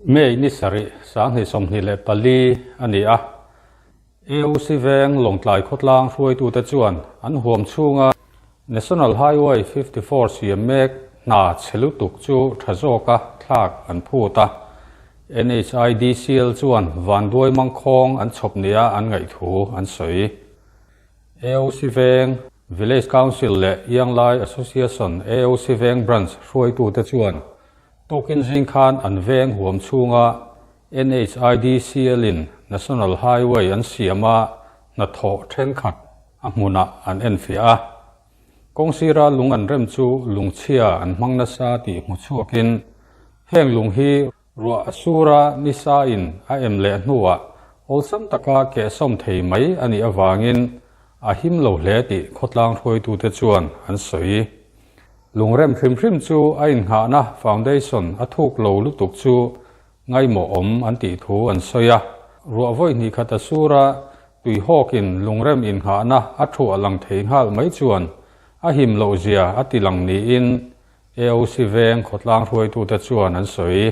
May ni sarih 2024 a ni a. AOC Veng Lawngtlai khawtlang hruaitute chuan an huam chhunga National Highway 54 siam mek hna chhe lutuk chu tha zawka thlak an phut a. NHIDCL chuan vanduai mangkhawng an chhawp nia an ngaih thu an sawi. AOC Veng Village Council leh Ianglai Association AOC Veng Branch hruaitute chuan Tukin zing khan an veng huam chhunga NHIDCL-in National Highway an siam a, hnathawh thenkhat a hmunah an enfiah a. Kawng sira lung an rem chu lungchhia an hmang nasa tih hmu chhuakin heng lung hi ruah a sura nisa in a em leh hnuah awlsam taka kehsawm thei mai a nih avangin a him lo hle tih khawtlang hruaitute chuan an sawi. Lungrem hrim hrim chu a innghahna foundation a thuk lo lutuk chu ngaimawhawm an tih thu an sawi a. Ruah vawi hnih khat a sur a, tuihawkin lungrem innghahna a thuah lang thei nghal mai chuan a him loh zia a ti lang niin AOC veng khawtlang hruaitute chuan an sawi.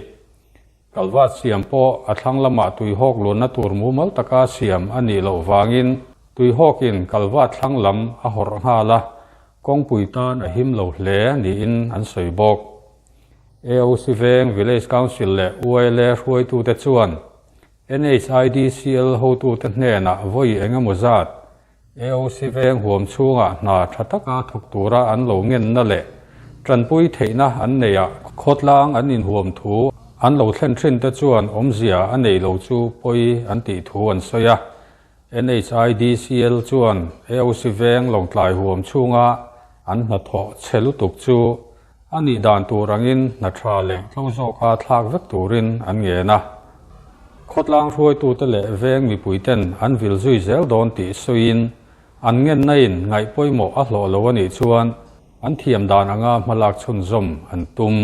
Kalvat siam pawh a thlang lamah tuihawk luanna tur mumal taka siam a nih loh vangin tuihawkin kalvat thlang lam a hawrh nghal a, kawngpui tan a him lo hle niin an sawi bawk. AOC Veng Village Council leh ULA hruaitute chuan NHIDCL hotute hnenah vawi eng emaw zat AOC veng huam chhungah hna tha taka thawk tura an lo ngenna leh tanpui theihna an neih a, khawtlang an inhuam thu an lo thlen thin te chuan awmzia a nei lo chu pawi an tih thu an sawi a. NHIDCL chuan AOC veng Lawngtlai huam chhunga an hnathawh chhe lutuk chu a nih dan tur angin hna tha leh tlo zawka thlak vek turin an ngen a. Khawtlang hruaitute leh veng mipuiten an vil zui zel dawn tih sawiin an ngennain ngaih pawimawh a hlawh lo a nih chuan an thiam dan anga hmalak chhunzawm an tum.